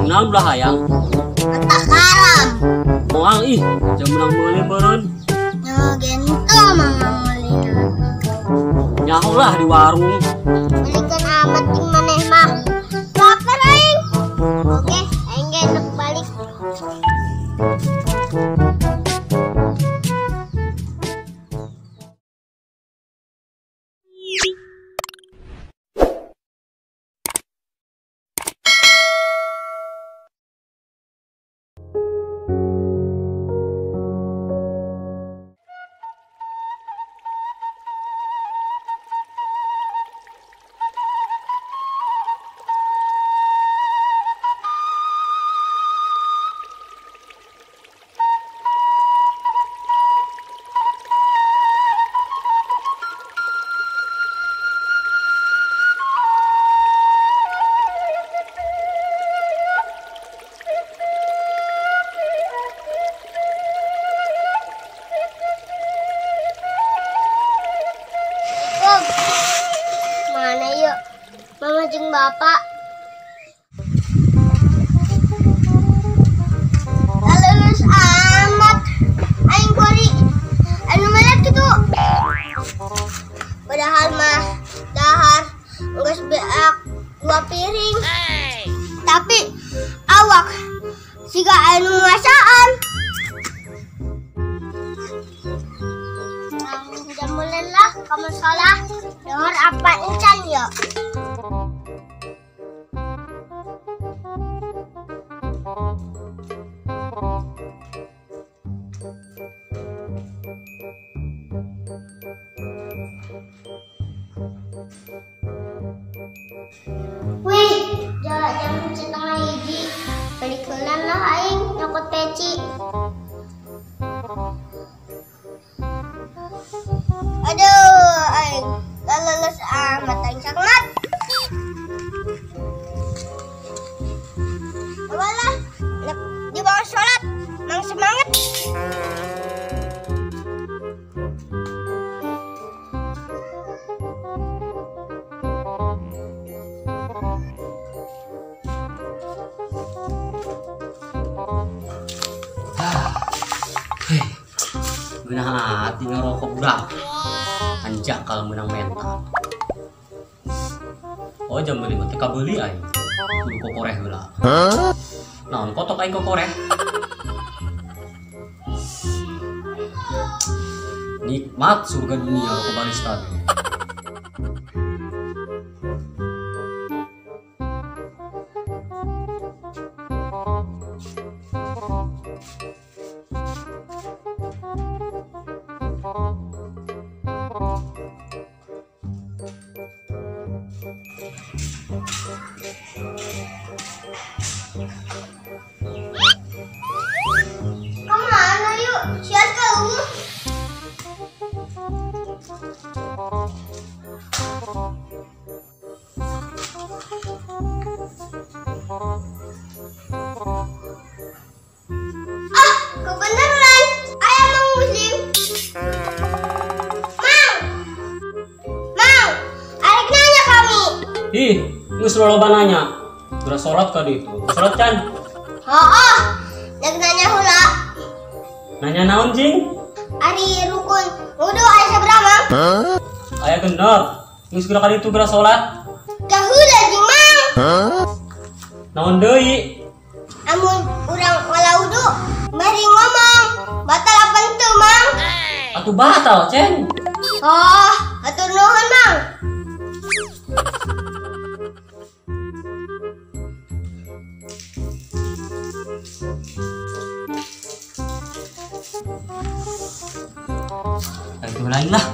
Naon belah hayang? Otak haram. Moal ih, jam menang meuli meureun. Nyo gento mah meulina. Nyaho lah di warung. Belikan amat jeung maneh mah. Lapar aing. Oke, aing ge nek balik. Mana yuk? Mama jeung bapak. Lulus amat. Aing kori. Anu mana kitu? Padahal mah dahar geus beak 2 piring. Tapi awak siga anu ngasaan. Jamulelah kamu salah. Dengar apa encan ya? Wih, jam 12.30. Balik heula lah aing nyokot peci. Aduh, aing lulus amat aing sakmat. Walah, dibawa sholat, mang semangat. Geunah hati ngerokok budak. Anjak kalau menang mental. Oh jam 5 teh kabeuli aing. Kudu kokoreh heula. Naon kotok aing kokoreh. Nikmat surga dunia rokok barista teh. Kemana yuk? Siap kau? Ah, kebenaran. Ayah mau muslim. Mang, Mang, arek nanya kami. Ih, geus loba nanya. Geura sholat ka ditu. Sholat can? Heeh, rek nanya heula. Nanya naon jing? Ari rukun wudu aya sabaraha, Mang? Aya genep. Geus geura ka ditu geura sholat. Kaheula jing, Mang. Naon deui? Amun urang ngala wudu, mari ngomong. Batal apa henteu, Mang? Atuh batal, Ceng. Oh, hatur nuhun, Mang. Itu lain lah.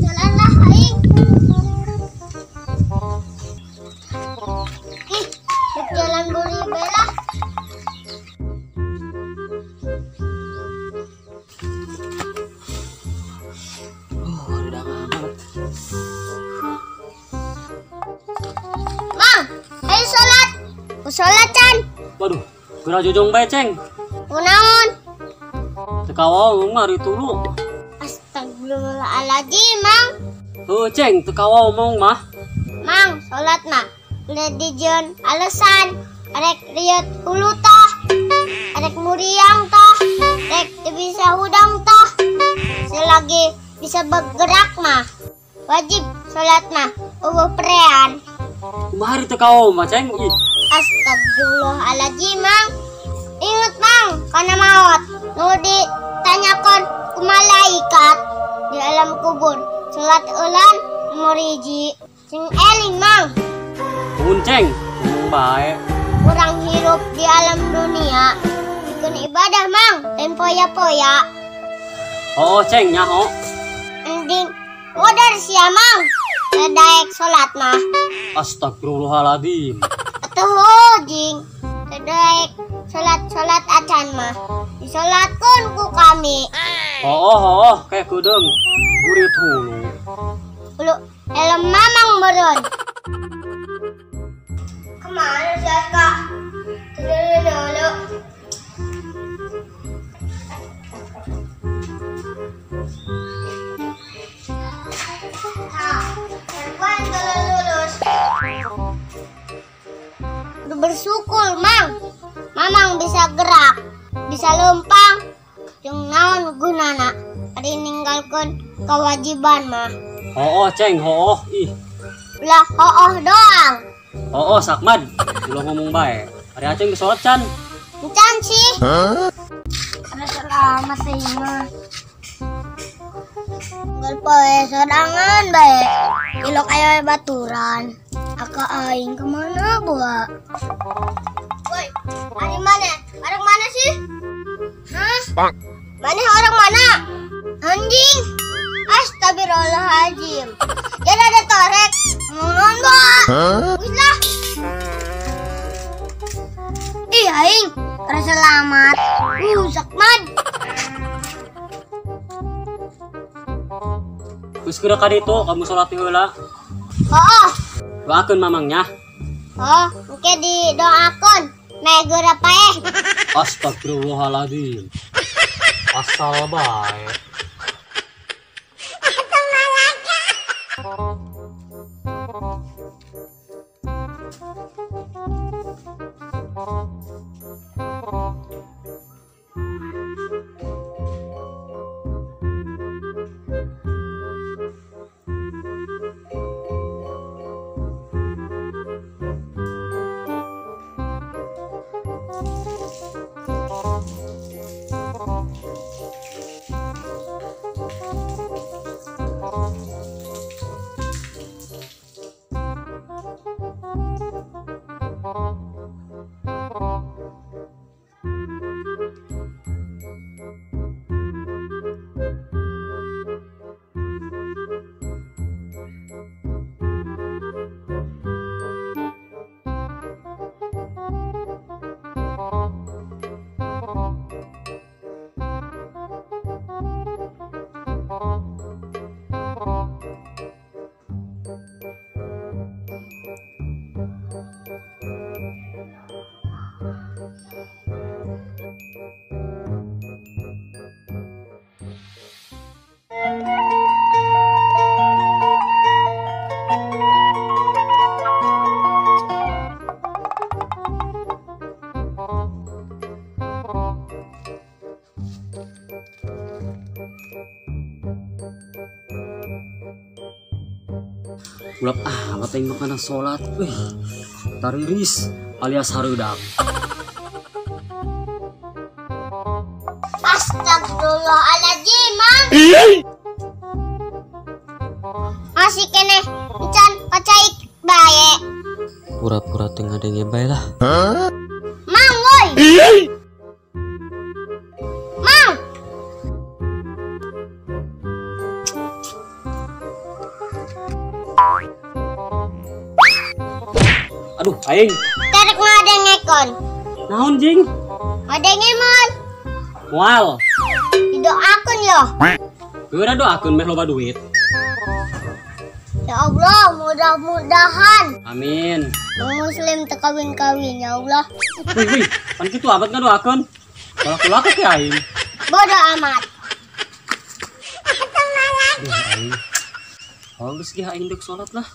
Jalan lah aing. Ih, jalan buri bela. Udah amat. Mang, ayo sholat. Sholat can. Waduh, geura jojong bae ceng. Kunaon? Teu kawaw mah ari tulu. Astagfirullahaladzim, Mang. Heuh ceng, teu kawaw mong mah. Mang, sholat mah ulah dijieun alasan. Arek riet hulu tah, arek muriang tah, rek teu bisa hudang tah. Selagi bisa bergerak mah wajib sholat mah eueuh prean. Kumaha ari teu kawaw mah ceng? Ih. Astagfirullahaladzim, Mang. Ingat Mang, kana maot nu ditanyakan ku malaikat di alam kubur. Salat eulan nomor 1. Sing eling Mang. Nuhun ceng, ngomong bae. Urang hirup di alam dunia pikeun ibadah Mang, lain poya-poya. Oh ceng nyaho. Ending modar sia Mang. Teu daek salat mah. Astagfirullahaladzim. Atuh jing, teu daek salat-salat acan mah. Disalatkeun ku kami. Oh, kayak kudeung. Burit hulu. Hulu helm mamang meureun. Kemana si Aska? Lulu. Nah, perempuan kalau lulus udah bersyukur Mang. Mamang bisa gerak, bisa lempang. Jeung naon gunana ari ninggalkeun kewajiban mah. Oh ceng, hooh ih. Ulah hooh doang. Oh sakmad, ulah ngomong bae. Ari aceng geus salat can. Encan sih. Ada selamat sih mah. Unggal poe sorangan bae. Ilok aya baturan. Aka aing kemana buah? Woi, ari mana? Orang mana sih? Hah? Bang. Mana orang mana? Anjing. Astagfirullahaladzim. Jadi ada torek. Ngomong doa. Wis lah. Ih aing, rasa selamat. Sakmad. Geus geura ka ditu kamu salat heula. Hooh. Doakeun mamangnya. Oh, engke didoakeun. Meh geura paeh. Astagfirullahaladzim. Asal bae. Ulap amat aing mah salat. Wih, tariris alias hareudang. Astagfirullahaladzim, Mang. Masih keneh encan pacaik bae. Pura-pura teu ngadenge bae lah. Mang woi. Mang. Aing. Terek ngadengekon. Naon jing? Ngadenge moal. Moal. Didoakeun yo. Geura doakeun meh loba duit. Ya Allah, mudah-mudahan Amin. nu muslim teu kawin-kawin ya Allah. Wih, wih, pan kitu amat ngadoakeun. Balak-balak ke aing. Bodoh amat. Duh, aing. Oh, geus ge aing deuk salat lah.